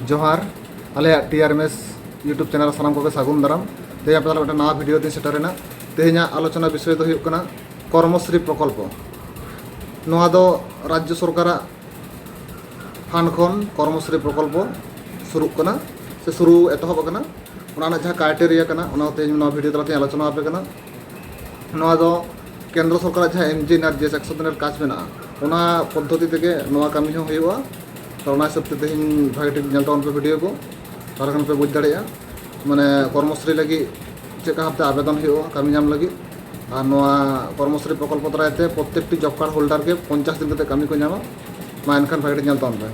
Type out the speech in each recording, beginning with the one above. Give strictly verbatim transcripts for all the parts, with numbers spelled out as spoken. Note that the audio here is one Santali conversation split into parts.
ᱡᱚᱦᱟᱨ᱾ ᱟᱞᱮᱭᱟᱜ ᱴᱤ ᱟᱨ ᱮᱢ ᱮᱥ YouTube ᱪᱮᱱᱮᱞ ᱨᱮ ᱥᱟᱱᱟᱢ ᱠᱚᱜᱮ ᱥᱟᱹᱜᱩᱱ ᱫᱟᱨᱟᱢ᱾ ᱛᱮᱦᱮᱧ ᱟᱯᱮ ᱛᱟᱞᱟ ᱢᱤᱫᱴᱟᱝ ᱱᱟᱣᱟ ᱵᱷᱤᱰᱤᱭᱳ ᱛᱮᱧ ᱥᱮᱴᱮᱨᱮᱱᱟ᱾ ᱛᱮᱦᱮᱧᱟᱜ ᱟᱞᱳᱪᱚᱱᱟ ᱵᱤᱥᱚᱭ ᱫᱚ ᱦᱩᱭᱩᱜ ᱠᱟᱱᱟ ᱠᱚᱨᱢᱚᱥᱨᱤ ᱯᱨᱚᱠᱚᱞᱯᱚ᱾ ᱱᱚᱣᱟ ᱫᱚ ᱨᱟᱡᱽᱡᱚ ᱥᱚᱨᱠᱟᱨᱟᱜ ᱯᱷᱟᱱᱰ ᱠᱷᱚᱱ ᱠᱚᱨᱢᱚᱥᱨᱤ ᱯᱨᱚᱠᱚᱞᱯᱚ ᱥᱩᱨᱩᱜ ᱠᱟᱱᱟ ᱥᱮ ᱥᱩᱨᱩ ᱮᱛᱚᱦᱚᱵ ᱟᱠᱟᱱᱟ᱾ ᱚᱱᱟ ᱨᱮᱱᱟᱜ ᱡᱟᱦᱟᱸ ᱠᱨᱟᱭᱴᱮᱨᱤᱭᱟ ᱠᱟᱱᱟ, ᱚᱱᱟ ᱛᱮᱦᱮᱧ ᱱᱚᱣᱟ ᱵᱷᱤᱰᱤᱭᱳ ᱛᱟᱞᱟᱛᱮᱧ ᱟᱞᱳᱪᱚᱱᱟ ᱟᱯᱮ ᱠᱟᱱᱟ᱾ ᱱᱚᱣᱟ ᱫᱚ ᱠᱮᱱᱫᱨᱚ ᱥᱚᱨᱠᱟᱨᱟᱜ ᱡᱟᱦᱟᱸ ᱮᱢ ᱡᱤ ᱮᱱ ᱟᱨ ᱡᱤ ᱮᱥ ᱮᱠᱥᱚ ᱫᱤᱱ ᱨᱮᱱᱟᱜ ᱠᱟᱡᱽ ᱢᱮᱱᱟᱜᱼᱟ, ᱚᱱᱟ ᱯᱚᱫᱽᱫᱷᱚᱛᱤ ᱛᱮᱜᱮ ᱱᱚᱣᱟ ᱠᱟᱹᱢᱤ ᱦᱚᱸ ᱦᱩᱭᱩᱜᱼᱟ᱾ ᱛᱚ, ᱚᱱᱟ ᱦᱤᱥᱟᱹᱵ ᱛᱮ ᱛᱮᱦᱮᱧ ᱵᱷᱟᱜᱮ ᱴᱷᱤᱠ ᱧᱮᱞ ᱛᱟᱵᱚᱱ ᱯᱮ ᱵᱷᱤᱰᱤᱭᱳ ᱠᱚ, ᱛᱟᱦᱚᱞᱮ ᱠᱷᱟᱱ ᱯᱮ ᱵᱩᱡᱽ ᱫᱟᱲᱮᱭᱟᱜᱼᱟ, ᱢᱟᱱᱮ, ᱠᱚᱨᱢᱚᱥᱨᱤ ᱞᱟᱹᱜᱤᱫ ᱪᱮᱫ ᱞᱮᱠᱟ ᱵᱷᱟᱵᱛᱮ ᱟᱵᱮᱫᱚᱱ ᱦᱩᱭᱩᱜᱼᱟ ᱠᱟᱹᱢᱤ ᱧᱟᱢ ᱞᱟᱹᱜᱤᱫ᱾ ᱟᱨ ᱱᱚᱣᱟ ᱠᱚᱨᱢᱚᱥᱨᱤ ᱯᱨᱚᱠᱚᱞᱯᱚ ᱫᱟᱨᱟᱭ ᱛᱮ ᱯᱨᱚᱛᱛᱮᱠᱴᱤ ᱡᱚᱵ ᱠᱟᱨᱰ ᱦᱳᱞᱰᱟᱨ ᱜᱮ ᱯᱚᱧᱪᱟᱥ ᱫᱤᱱ ᱠᱟᱛᱮ ᱠᱟᱹᱢᱤ ᱠᱚ ᱧᱟᱢᱟ᱾ ᱢᱟ, ᱮᱱᱠᱷᱟᱱ ᱵᱷᱟᱜᱮ ᱴᱷᱤᱠ ᱧᱮᱞ ᱛᱟᱵᱚᱱ ᱯᱮ᱾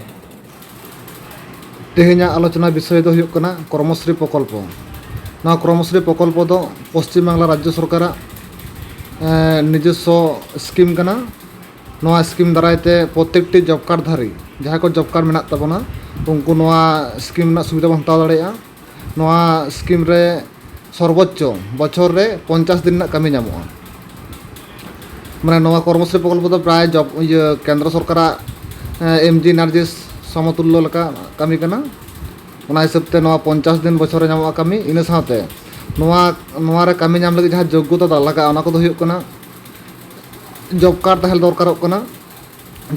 ᱛᱮᱦᱮᱧᱟᱜ ᱟᱞᱳᱪᱚᱱᱟ ᱵᱤᱥᱚᱭ ᱫᱚ ᱦᱩᱭᱩᱜ ᱠᱟᱱᱟ ᱠᱚᱨᱢᱚᱥᱨᱤ ᱯᱨᱚᱠᱚᱞᱯᱚ᱾ ᱱᱚᱣᱟ ᱠᱚᱨᱢᱚᱥᱨᱤ ᱯᱨᱚᱠᱚᱞᱯᱚ ᱫᱚ ᱯᱚᱥᱪᱤᱢ ᱵᱟᱝᱞᱟ ᱨᱟᱡᱽᱡᱚ ᱥᱚᱨᱠᱟᱨᱟᱜ, ᱮᱸ, ᱱᱤᱡᱚᱥᱥᱚ ᱥᱠᱤᱢ ᱠᱟᱱᱟ᱾ ᱱᱚᱣᱟ ᱥᱠᱤᱢ ᱫᱟᱨᱟᱭ ᱛᱮ ᱯᱨᱚᱛᱛᱮᱠᱴᱤ ᱡᱚᱵ ᱠᱟᱨᱰ ᱫᱷᱟᱨᱤ, ᱡᱟᱦᱟᱸᱭ ᱠᱚ ᱡᱚᱵ ᱠᱟᱨᱰ ᱢᱮᱱᱟᱜ ᱛᱟᱵᱚᱱᱟ, ᱩᱱᱠᱩ ᱱᱚᱣᱟ ᱥᱠᱤᱢ ᱨᱮᱱᱟᱜ ᱥᱩᱵᱤᱫᱷᱟ ᱵᱚᱱ ᱦᱟᱛᱟᱣ ᱫᱟᱲᱮᱭᱟᱜᱼᱟ᱾ ᱱᱚᱣᱟ ᱥᱠᱤᱢ ᱨᱮ ᱥᱚᱨᱵᱳᱪᱪᱚ ᱵᱚᱪᱷᱚᱨ ᱨᱮ ᱯᱚᱧᱪᱟᱥ ᱫᱤᱱ ᱨᱮᱱᱟᱜ ᱠᱟᱹᱢᱤ ᱧᱟᱢᱚᱜᱼᱟ᱾ ᱢᱟᱱᱮ, ᱱᱚᱣᱟ ᱠᱚᱨᱢᱚᱥᱨᱤ ᱯᱨᱚᱠᱚᱞᱯᱚ ᱫᱚ ᱯᱨᱟᱭ ᱡᱚᱵ, ᱤᱭᱟᱹ, ᱠᱮᱱᱫᱨᱚ ᱥᱚᱨᱠᱟᱨᱟᱜ, ᱮᱸ, ᱮᱢ ᱡᱤ ᱮᱱ ᱟᱨ ᱡᱤ ᱮᱥ ᱥᱚᱢᱚᱛᱩᱞᱞᱚ ᱞᱮᱠᱟ ᱠᱟᱹᱢᱤ ᱠᱟᱱᱟ᱾ ᱚᱱᱟ ᱦᱤᱥᱟᱹᱵ ᱛᱮ ᱱᱚᱣᱟ ᱯᱚᱧᱪᱟᱥ ᱫᱤᱱ ᱵᱚᱪᱷᱚᱨ ᱨᱮ ᱧᱟᱢᱚᱜᱼᱟ ᱠᱟᱹᱢᱤ᱾ ᱤᱱᱟᱹ ᱥᱟᱶᱛᱮ ᱱᱚᱣᱟ, ᱱᱚᱣᱟ ᱨᱮ ᱠᱟᱹᱢᱤ ᱧᱟᱢ ᱞᱟᱹᱜᱤᱫ ᱡᱟᱦᱟᱸ ᱡᱳᱜᱽᱜᱚᱛᱟ ᱫᱚ ᱞᱟᱜᱟᱜᱼᱟ, ᱚᱱᱟ ᱠᱚᱫᱚ ᱦᱩᱭᱩᱜ ᱠᱟᱱᱟ, ᱡᱚᱵ ᱠᱟᱨᱰ ᱛᱟᱦᱮᱸ ᱫᱚᱨᱠᱟᱨᱚᱜ ᱠᱟᱱᱟ᱾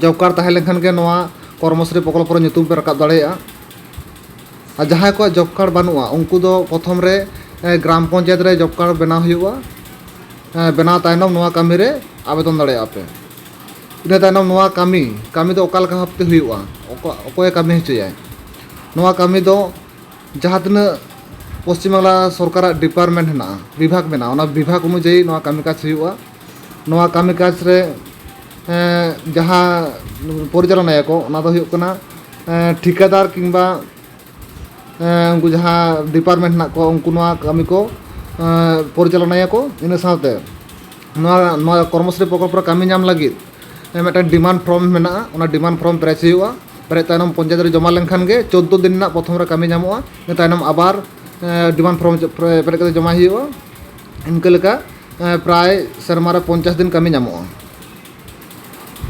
ᱡᱚᱵ ᱠᱟᱨᱰ ᱛᱟᱦᱮᱸ ᱞᱮᱱᱠᱷᱟᱱ ᱜᱮ ᱱᱚᱣᱟ ᱠᱚᱨᱢᱚᱥᱨᱤ ᱯᱨᱚᱠᱚᱞᱯᱚ ᱨᱮ ᱧᱩᱛᱩᱢ ᱯᱮ ᱨᱟᱠᱟᱵ ᱫᱟᱲᱮᱭᱟᱜᱼᱟ᱾ ᱟᱨ ᱡᱟᱦᱟᱸᱭ ᱠᱚᱣᱟᱜ ᱡᱚᱵ ᱠᱟᱨᱰ ᱵᱟᱹᱱᱩᱜᱼᱟ, ᱩᱱᱠᱩ ᱫᱚ ᱯᱨᱚᱛᱷᱚᱢ ᱨᱮ, ᱮ, ᱜᱨᱟᱢ ᱯᱚᱧᱪᱟᱭᱮᱛ ᱨᱮ ᱡᱚᱵ ᱠᱟᱨᱰ ᱵᱮᱱᱟᱣ ᱦᱩᱭᱩᱜᱼᱟ᱾ ᱮ, ᱵᱮᱱᱟᱣ ᱛᱟᱭᱱᱚᱢ ᱱᱚᱣᱟ ᱠᱟᱹᱢᱤ ᱨᱮ ᱟᱵᱮᱫᱚᱱ ᱫᱟᱲᱮᱭᱟᱜᱼᱟ ᱯᱮ᱾ ᱤᱱᱟᱹ ᱛᱟᱭᱱᱚᱢ ᱱᱚᱣᱟ ᱠᱟᱹᱢᱤ, ᱠᱟᱹᱢᱤ ᱫᱚ ᱚᱠᱟ ᱞᱮᱠᱟ ᱵᱷᱟᱵᱛᱮ ᱦᱩᱭᱩᱜᱼᱟ, ᱚᱠᱚ-, ᱚᱠᱚᱭᱮ ᱠᱟᱹᱢᱤ ᱦᱚᱪᱚᱭᱟᱭ? ᱱᱚᱣᱟ ᱠᱟᱹᱢᱤ ᱫᱚ ᱡᱟᱦᱟᱸ ᱛᱤᱱᱟᱹᱜ ᱯᱚᱥᱪᱤᱢ ᱵᱟᱝᱞᱟ ᱥᱚᱨᱠᱟᱨᱟᱜ ᱰᱤᱯᱟᱨᱴᱢᱮᱱᱴ ᱦᱮᱱᱟᱜᱼᱟ, ᱵᱤᱵᱷᱟᱜᱽ ᱢᱮᱱᱟᱜᱼᱟ, ᱚᱱᱟ ᱵᱤᱵᱷᱟᱜᱽ ᱚᱱᱩᱡᱟᱭᱤ ᱱᱚᱣᱟ ᱠᱟᱹᱢᱤ ᱠᱟᱡᱽ ᱦᱩᱭᱩᱜᱼᱟ᱾ ᱱᱚᱣᱟ ᱠᱟᱹᱢᱤ ᱠᱟᱡᱽ ᱨᱮ, ᱮᱸ, ᱡᱟᱦᱟᱸ ᱯᱚᱨᱤᱪᱟᱞᱚᱱᱟᱭᱟᱠᱚ, ᱚᱱᱟ ᱫᱚ ᱦᱩᱭᱩᱜ ᱠᱟᱱᱟ, ᱮᱸ, ᱴᱷᱤᱠᱟᱹᱫᱟᱨ ᱠᱤᱝᱵᱟ, ᱮᱸ, ᱩᱱᱠᱩ ᱡᱟᱦᱟᱸ ᱰᱤᱯᱟᱨᱴᱢᱮᱱᱴ ᱦᱮᱱᱟᱜ ᱠᱚᱣᱟ, ᱩᱱᱠᱩ ᱱᱚᱣᱟ ᱠᱟᱹᱢᱤ ᱠᱚ, ᱮᱸ, ᱯᱚᱨᱤᱪᱟᱞᱚᱱᱟᱭᱟᱠᱚ᱾ ᱤᱱᱟᱹ ᱥᱟᱶᱛᱮ ᱱᱚᱣᱟ, ᱱᱚᱣᱟ ᱠᱚᱨᱢᱚᱥᱨᱤ ᱯᱨᱚᱠᱚᱞᱯᱚ ᱨᱮ ᱠᱟᱹᱢᱤ ᱧᱟᱢ ᱞᱟᱹᱜᱤᱫ, ᱮᱸ, ᱢᱤᱫᱴᱟᱝ ᱰᱤᱢᱟᱱᱰ ᱯᱷᱨᱚᱢ ᱢᱮᱱᱟᱜᱼᱟ, ᱚᱱᱟ ᱰᱤᱢᱟᱱᱰ ᱯᱷᱨᱚᱢ ᱯᱮᱨᱮᱡ ᱦᱩᱭᱩᱜᱼᱟ᱾ ᱯᱮᱨᱮᱡ ᱛᱟᱭᱱᱚᱢ ᱯᱚᱧᱪᱟᱭᱮᱛ ᱨᱮ ᱡᱚᱢᱟ ᱞᱮᱱᱠᱷᱟᱱ ᱜᱮ ᱪᱳᱫᱽᱫᱳ ᱫᱤᱱ ᱨᱮᱱᱟᱜ ᱯᱨᱚᱛᱷᱚᱢ ᱨᱮ ᱠᱟᱹᱢᱤ ᱧᱟᱢᱚᱜᱼᱟ᱾ ᱤᱱᱟᱹ ᱛᱟᱭᱱᱚᱢ ᱟᱵᱟᱨ, ᱮᱸ, ᱰᱤᱢᱟᱱᱰ ᱯᱷᱨᱚᱢ ᱯᱮᱨᱮᱡ ᱠᱟᱛᱮ ᱡᱚᱢᱟᱭ ᱦᱩᱭᱩᱜᱼᱟ᱾ ᱤᱱᱠᱟᱹ ᱞᱮᱠᱟ, ᱮᱸ, ᱯᱨᱟᱭ ᱥᱮᱨᱢᱟ ᱨᱮ ᱯᱚᱧᱪᱟᱥ ᱫᱤᱱ ᱠᱟᱹᱢᱤ ᱧᱟᱢᱚᱜᱼᱟ᱾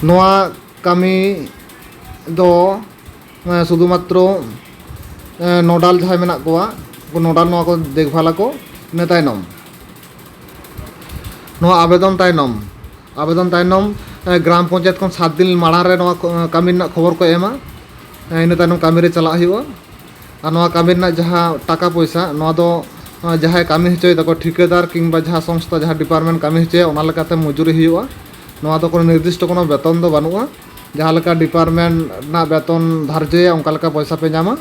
ᱱᱚᱣᱟ ᱠᱟᱹᱢᱤ ᱫᱚ, ᱮᱸ, ᱥᱩᱫᱷᱩᱢᱟᱛᱨᱚ ᱱᱚᱰᱟᱞ ᱡᱟᱦᱟᱸᱭ ᱢᱮᱱᱟᱜ ᱠᱚᱣᱟ, ᱩᱱᱠᱩ ᱱᱚᱰᱟᱞ ᱱᱚᱣᱟ ᱠᱚ ᱫᱮᱠᱷᱵᱷᱟᱞ ᱟᱠᱚ᱾ ᱤᱱᱟᱹ ᱛᱟᱭᱱᱚᱢ ᱱᱚᱣᱟ ᱟᱵᱮᱫᱚᱱ ᱛᱟᱭᱱᱚᱢ, ᱟᱵᱮᱫᱚᱱ ᱛᱟᱭᱱᱚᱢ ᱜᱨᱟᱢ ᱯᱚᱧᱪᱟᱭᱮᱛ ᱠᱷᱚᱱ ᱥᱟᱛ ᱫᱤᱱ ᱢᱟᱲᱟᱝ ᱨᱮ ᱱᱚᱣᱟ ᱠᱟᱹᱢᱤ ᱨᱮᱱᱟᱜ ᱠᱷᱚᱵᱚᱨ ᱠᱚ ᱮᱢᱟ᱾ ᱤᱱᱟᱹ ᱛᱟᱭᱱᱚᱢ ᱠᱟᱹᱢᱤ ᱨᱮ ᱪᱟᱞᱟᱜ ᱦᱩᱭᱩᱜᱼᱟ᱾ ᱟᱨ ᱱᱚᱣᱟ ᱠᱟᱹᱢᱤ ᱨᱮᱱᱟᱜ ᱡᱟᱦᱟᱸ ᱴᱟᱠᱟ ᱯᱚᱭᱥᱟ, ᱱᱚᱣᱟ ᱫᱚ ᱡᱟᱦᱟᱸᱭ ᱠᱟᱹᱢᱤ ᱦᱚᱪᱚᱭ ᱫᱟᱠᱚ, ᱴᱷᱤᱠᱟᱹᱫᱟᱨ ᱠᱤᱝᱵᱟ ᱡᱟᱦᱟᱸ ᱥᱚᱝᱥᱛᱷᱟ, ᱡᱟᱦᱟᱸ ᱰᱤᱯᱟᱨᱴᱢᱮᱱᱴ ᱠᱟᱹᱢᱤ ᱦᱚᱪᱚᱭᱟ, ᱚᱱᱟ ᱞᱮᱠᱟᱛᱮ ᱢᱚᱡᱩᱨᱤ ᱦᱩᱭᱩᱜᱼᱟ᱾ ᱱᱚᱣᱟ ᱫᱚ ᱠᱳᱱᱳ ᱱᱤᱨᱫᱤᱥᱴᱚ ᱠᱳᱱᱳ ᱵᱮᱛᱚᱱ ᱫᱚ ᱵᱟᱹᱱᱩᱜᱼᱟ᱾ ᱡᱟᱦᱟᱸ ᱞᱮᱠᱟ ᱰᱤᱯᱟᱨᱴᱢᱮᱱᱴ ᱨᱮᱱᱟᱜ ᱵᱮᱛᱚᱱ ᱫᱷᱟᱨᱡᱚᱭᱟ, ᱚᱱᱠᱟ ᱞᱮᱠᱟ ᱯᱚᱭᱥᱟ ᱯᱮ ᱧᱟᱢᱟ᱾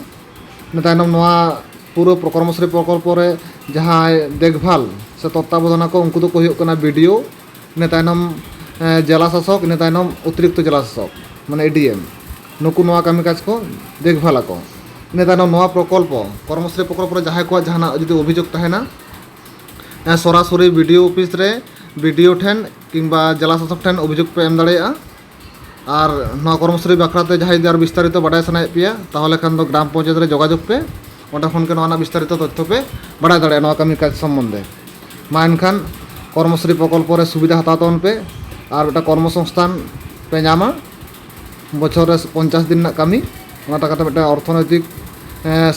ᱤᱱᱟᱹ ᱛᱟᱭᱱᱚᱢ ᱱᱚᱣᱟ ᱯᱩᱨᱟᱹ ᱠᱚᱨᱢᱚᱥᱨᱤ ᱯᱨᱚᱠᱚᱞᱯᱚ ᱨᱮ ᱡᱟᱦᱟᱸᱭ ᱫᱮᱠᱷᱵᱷᱟᱞ ᱥᱮ ᱛᱚᱛᱛᱟᱵᱚᱫᱷᱟᱱᱟ ᱠᱚ, ᱩᱱᱠᱩ ᱫᱚᱠᱚ ᱦᱩᱭᱩᱜ ᱠᱟᱱᱟ ᱵᱤᱰᱤᱳ, ᱤᱱᱟᱹ ᱛᱟᱭᱱᱚᱢ ᱡᱮᱞᱟ ᱥᱟᱥᱚᱠ, ᱤᱱᱟᱹ ᱛᱟᱭᱱᱚᱢ ᱚᱛᱤᱨᱤᱠᱛᱚ ᱡᱮᱞᱟ ᱥᱟᱥᱚᱠ, ᱢᱟᱱᱮ ᱮᱰᱤᱮᱢ᱾ ᱱᱩᱠᱩ ᱱᱚᱣᱟ ᱠᱟᱹᱢᱤ ᱠᱟᱡᱽ ᱠᱚ ᱫᱮᱠᱷᱵᱷᱟᱞ ᱟᱠᱚ᱾ ᱤᱱᱟᱹ ᱛᱟᱭᱱᱚᱢ ᱱᱚᱣᱟ ᱯᱨᱚᱠᱚᱞᱯᱚ, ᱠᱚᱨᱢᱚᱥᱨᱤ ᱯᱨᱚᱠᱚᱞᱯᱚ ᱨᱮ ᱡᱟᱦᱟᱸᱭ ᱠᱚᱣᱟᱜ ᱡᱟᱦᱟᱱᱟᱜ ᱡᱩᱫᱤ ᱚᱵᱷᱤᱡᱳᱜᱽ ᱛᱟᱦᱮᱱᱟ, ᱥᱚᱨᱟᱥᱚᱨᱤ ᱵᱤᱰᱤᱳ ᱚᱯᱷᱤᱥ ᱨᱮ, ᱵᱤᱰᱤᱳ ᱴᱷᱮᱱ ᱠᱤᱝᱵᱟ ᱡᱮᱞᱟ ᱥᱟᱥᱚᱠ ᱴᱷᱮᱱ ᱚᱵᱷᱤᱡᱳᱜᱽ ᱯᱮ ᱮᱢ ᱫᱟᱲᱮᱭᱟᱜᱼᱟ᱾ ᱟᱨ ᱱᱚᱣᱟ ᱠᱚᱨᱢᱚᱥᱨᱤ ᱵᱟᱠᱷᱨᱟ ᱛᱮ ᱡᱟᱦᱟᱸᱭ ᱡᱩᱫᱤ ᱟᱨ ᱵᱤᱥᱛᱟᱨᱤᱛᱚ ᱵᱟᱰᱟᱭ ᱥᱟᱱᱟᱭᱮᱫ ᱯᱮᱭᱟ, ᱛᱟᱦᱚᱞᱮ ᱠᱷᱟᱱ ᱫᱚ ᱜᱨᱟᱢ ᱯᱚᱧᱪᱟᱭᱮᱛ ᱨᱮ ᱡᱳᱜᱟᱡᱳᱜᱽ ᱯᱮ᱾ ᱚᱸᱰᱮ ᱠᱷᱚᱱ ᱜᱮ ᱱᱚᱣᱟ ᱨᱮᱱᱟᱜ ᱵᱤᱥᱛᱟᱨᱤᱛᱚ ᱛᱚᱛᱛᱷᱚ ᱯᱮ ᱵᱟᱰᱟᱭ ᱫᱟᱲᱮᱭᱟᱜᱼᱟ ᱱᱚᱣᱟ ᱠᱟᱹᱢᱤ ᱠᱟᱡᱽ ᱥᱚᱢᱵᱚᱱᱫᱷᱮ᱾ ᱢᱟ ᱮᱱᱠᱷᱟᱱ ᱠᱚᱨᱢᱚᱥᱨᱤ ᱯᱨᱚᱠᱚᱞᱯᱚ ᱨᱮ ᱥᱩᱵᱤᱫᱷᱟ ᱦᱟᱛᱟᱣ ᱛᱟᱵᱚᱱ ᱯᱮ ᱟᱨ ᱢᱤᱫᱴᱟᱝ ᱠᱚᱨᱢᱚ ᱥᱚᱝᱥᱛᱷᱟᱱ ᱯᱮ ᱧᱟᱢᱟ᱾ ᱵᱚᱪᱷᱚᱨ ᱨᱮ ᱯᱚᱧᱪᱟᱥ ᱫᱤᱱ ᱨᱮᱱᱟᱜ ᱠᱟᱹᱢᱤ, ᱚᱱᱟ ᱴᱟᱠᱟ ᱛᱮ ᱢᱤᱫᱴᱟᱝ ᱚᱨᱛᱷᱚᱱᱳᱭᱛᱤᱠ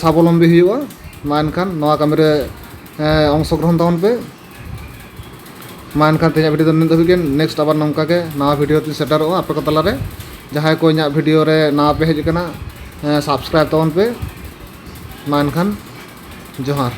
ᱥᱟᱵᱚᱞᱚᱢᱵᱤ ᱦᱩᱭᱩᱜᱼᱟ᱾ ᱢᱟ ᱮᱱᱠᱷᱟᱱ ᱱᱚᱣᱟ ᱠᱟᱹᱢᱤ ᱨᱮ ᱚᱝᱥᱚᱜᱨᱚᱦᱚᱱ ᱛᱟᱵᱚᱱ ᱯᱮ᱾ ᱢᱟ ᱮᱱᱠᱷᱟᱱ ᱛᱮᱦᱮᱧᱟᱜ ᱵᱷᱤᱰᱤᱭᱳ ᱫᱚ ᱱᱤᱱᱟᱹᱜ ᱫᱷᱟᱹᱵᱤᱡ ᱜᱮ᱾ ᱱᱮᱠᱥᱴ ᱟᱵᱟᱨ ᱱᱚᱝᱠᱟ ᱜᱮ ᱱᱟᱣᱟ ᱵᱷᱤᱰᱤᱭᱳ ᱛᱤᱧ ᱥᱮᱴᱮᱨᱚᱜᱼᱟ ᱟᱯᱮ ᱠᱚ ᱛᱟᱞᱟᱨᱮ᱾ ᱡᱟᱦᱟᱸᱭ ᱠᱚ ᱤᱧᱟᱹᱜ ᱵᱷᱤᱰᱤᱭᱳ ᱨᱮ ᱱᱟᱣᱟ ᱯᱮ ᱦᱮᱡ ᱟᱠᱟᱱᱟ, ᱥᱟᱵᱥᱠᱨᱟᱭᱤᱵ ᱛᱟᱵᱚᱱ ᱯᱮ᱾ ᱢᱟ ᱮᱱᱠᱷᱟᱱ ᱡᱚᱦᱟᱨ᱾